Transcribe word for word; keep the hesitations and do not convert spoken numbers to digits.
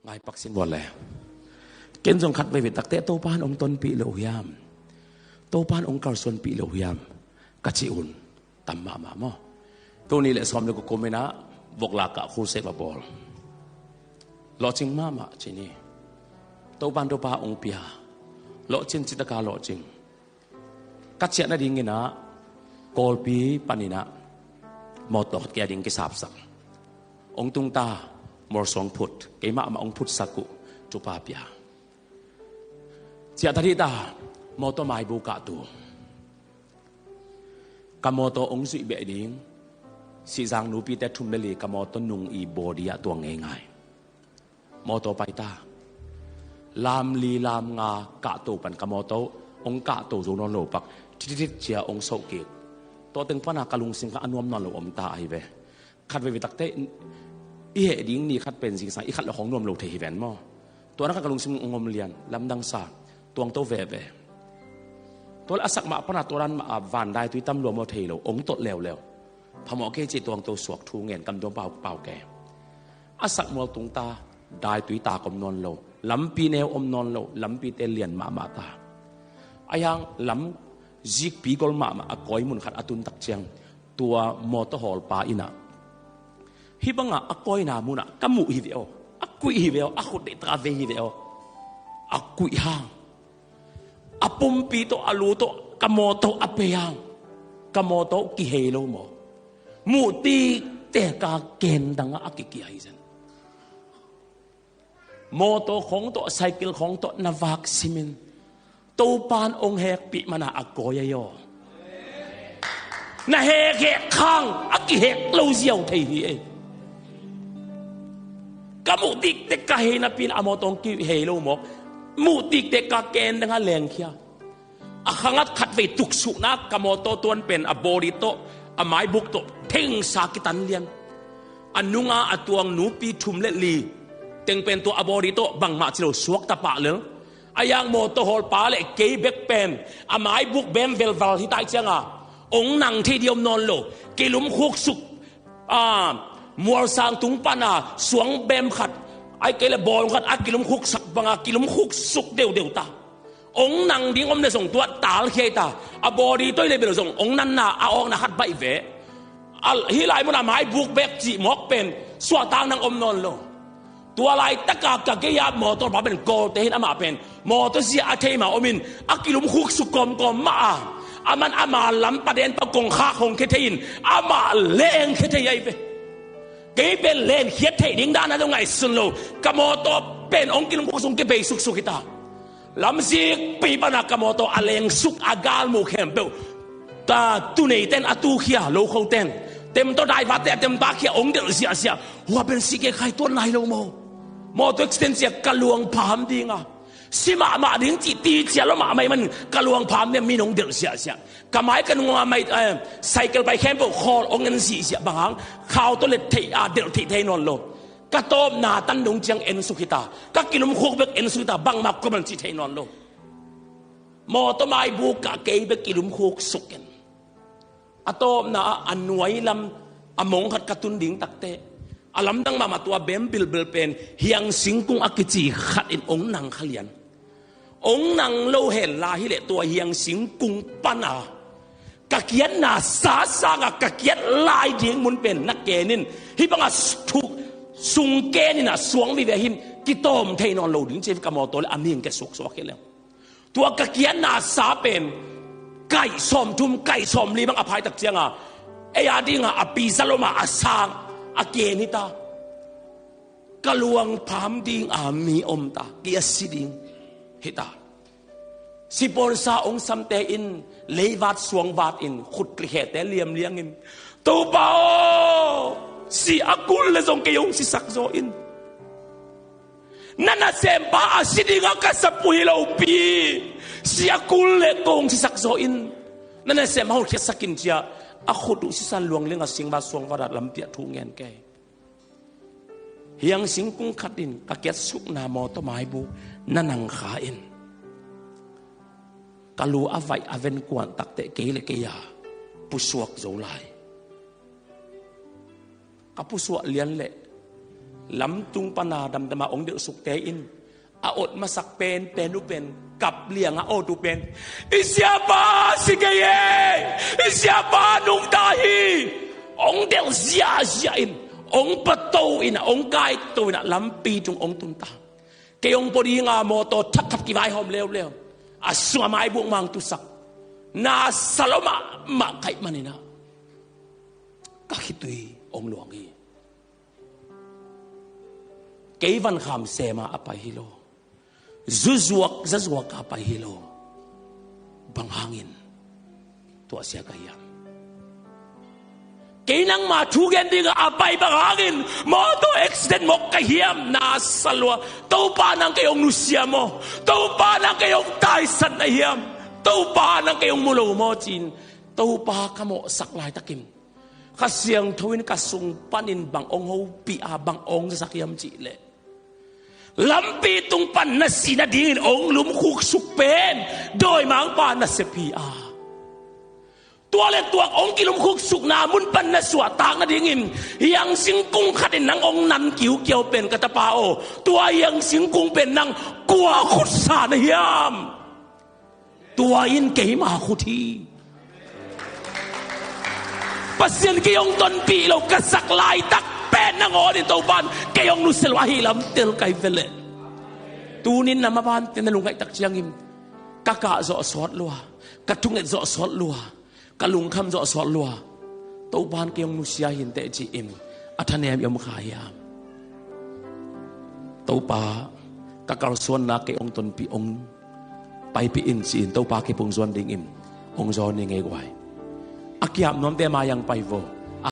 Maipak sin vua le. Ken zong khat veivei takte Topan hong tonpih lo hiam? Topan hong kalsuanpih lo hiam? Ka cih un tam mahmah maw? Tuni le sawm le kukumin ah voklak ah khusei va bawl. Lawhcing mahmah ci ni. Topan Topa hong pia. Lawhcing citaka lawhcing. Ka ciah nadingin ah Kawlpi panin ah mawtaw khat kei a ding kisapsak. Hong tungta, mualsuang phut, keimah mah hong phutsak uh, Topa pia. Ciah ta dih ta, mawtaw maibu kah tu. Ka mawtaw hong zuih beh ding. Sihzang nupite thum le li ka mawtaw nung i body ah tuang ngeingai. Mawtaw paita. Lam li lam nga kahto pan ka mawtaw hong kahto zo nawn lo pak. Thithitit cia hong soh kik. Tua teng pana ka lungsim kha a nuam nawn lo om ta ahi ve. Khat veivei takte i heh ding ni khat pen zingsang i khat lo khong nuam lo thei hi ven maw? Tua na khat ka lungsim hong om lian, lamdang sa, tuangto veve. Tua le a sak mah pana tua dan mah a van daitui tam lua maw thei lo, hong tolh leuleu. Phamawh kei ci tuangto suak thu ngen kam tuang pau pau ke. A sak mual tungta, daitui tak om nawn lo, lampi neu om nawn lo, lampite lian mahmah ta. A hiang lam zikpi gol mahmah a kawi mun khat a tun tak ciang tua mawtaw hawlpa in ah hih bangah a kawina munah ka muh hi ve aw, a kuih hi ve aw, a khut deih taka vei hi ve aw. A kuih hang a pumpi tawh a lu tawh ka mawtaw a pei hang ka mawtaw kihei lo maw? Muh tikte ka ken dangah a kikia hi zen. Mawtaw khong tawh, cycle khong tawh na vak simin Topan hong hekpih mana a kawi ahi aw. Na hekhek khang a kihek lo ziau thei hi ei. Ka muh tikte ka hei napi in a mawtaw hong kihei lo maw? Muh tikte ka ken dangah lengkhia. A khangat khat vei tuksuhna ka mawtaw tuan pen a body tawh a maibuk tawh thengsa kitan lian. A nunga a tuang nupi thum le li teng pen tua a body tawh bangmah ci lo suak tapah lel. A hiang mawtaw hawlpa le kei bek pen a maibuk bem velval hi tai cianga hong nang thei diam nawn lo. Kilum khuksuk, a, mualsang tung pana suang bem khat, ai kei le bawl khat a kilum khuksak banga kilum khuksuk deuhdeuh ta. Hong nang ding om le zong tua talkhia hi ta. A body toi le bel zong hong nanna a awkna khat baih ve. A, hih lai muna maibuk bek cih mawk pen suahtak nang om nawn lo. Tua laitaka ka gei-a mawtaw pa pen Kawlte hin amah pen mawtaw zia a thei ma omin a kilum khuksuk kawmkawm mah a, aman ama lam paden pa kongkhak hong khia thei in amah leng khia thei ahi ve. Kei pen lenkhiat theih ding dana dong ngaihsun lo. Ka mawtaw pen hong kilum khuksuk kipei suksuk hi ta. Lamzikpi pana ka mawtaw a lengsuk a galmu khempeuh ta tuneiten a tukhia lokhoten temtaw daivate a temta khia hong delh ziahziah. Hua pen sike khai tuan lai lo maw? Mawtaw accident cia ka luang pham dinga si mahmah ding cih ti cia lo mahmah i man ka luang pham ding min hong delh ziahziah. Ka mai ka nunga mai, eh, cycle pai khempeuh khawl hong en zihziah bang hang khau tawh let theih a delh theih thei nawn lo. Ka tawpna tan dong ciang en suk hita. Ka kilum khuk bek en suk hita. Bangmah kuaman cih thei nawn lo. Mawtaw maibuk ah kei bek kilum khuk suk in a tawpna ah a nuai lam a mong khat ka tun ding takte a lamdang mahmah tua bem bilbil pen hiang singkung a kici khat in hong nang kha lian. Hong nang lo hen la hileh tua hiang singkung pana ka kiatna sa sanga ka kiat lai ding mun pen na ken in hih banga thuk sung ken in a suang vive hin kitawm thei nawn lo ding ci ka mawtaw le a ming ke suaksuak hi leng. Tua ka kiatna sa pen kaih sawmthum kaih sawmli bang a phaitak cianga ei a dinga a pisa loma a sang a ken hita. Ka luang pham ding a mi om ta, kei a si ding hita. Siponsa hong samte in leivat suangvat in khut likhete liamliang in Topa aw, si a kul le zong kei hong sisak zaw in. Na nasempa a si dinga ka sapui lopi si a kul le kong sisak zaw in. Na nasempa hong khiatsak in cia a khut uh sisan luang lenga singva suangva dat lampiah thu ngen kei. Hiang singkung khat in ka kiatsukna mawtaw maibu na nang kha in ka lu a vaih a ven kuan takte kei le kei a pusuak zo lai. Ka pusuah lian leh Lamtung pana damdama ong delhsukte in a ot masak penpen uh pen kap lianga ot uh pen, "I siapa si kei e, i siapa nungta hi." Ong delh ziahziah in, ong pato in a, ong kaito in a, lampi tung ong tunta. Kei ong pua dinga mawtaw thak khat kivaihawm leuleu a, sua maibuk mang tusak. Na sa lua mahmah kaih manin a, ka khitui ong luang hi. Kei vankham sema a pai hi lo. Zuzuak zazuak a pai hi lo. Bang hangin tua sia ka hiam? Kei nangma thu gen dinga a pai bang hangin mawtaw accident mawk ka hiam? Na sa lua. Topa nang kei ong nusia maw? Topa nang kei ong taisan na hiam? Topa nang kei ong mu lo maw ci-in Topa ka mawhsak laitakin Kha Siangtho in ka sung panin bang ong hopih a, bang ong zasak hiam cih leh, lampi tung pan na si nadingin ong lumkhuksuk pen dawimangpa nasep hi a, tua le tuak ong kilumkhuksukna mun pan na suahtak nadingin hiang singkung khat in nang ong nan kiukiau pen, ka tapa aw, tua hiang singkung pen nang kua khutsa na hiam? Tua in keima khut hi. Pasian kei ong tonpih lo ka sak laitak pen nangawn in Topan kei ong nusia lo ahi lam tel kai veleh. Tunin na mavante na lungngaih tak ciangin ka kah zawh sawt lua, ka thunget zawh sawt lua, ka lungkham zawh sawt lua. Topan kei ong nusia hi inteh ci-in a thanem i om kha hiam? Topa, ka kalsuanna kei ong tonpih, ong paipih in ci-in Topa kipung zuan dingin ong zawn ni ngei guai. A kiap nuamte mai-ang pai vo.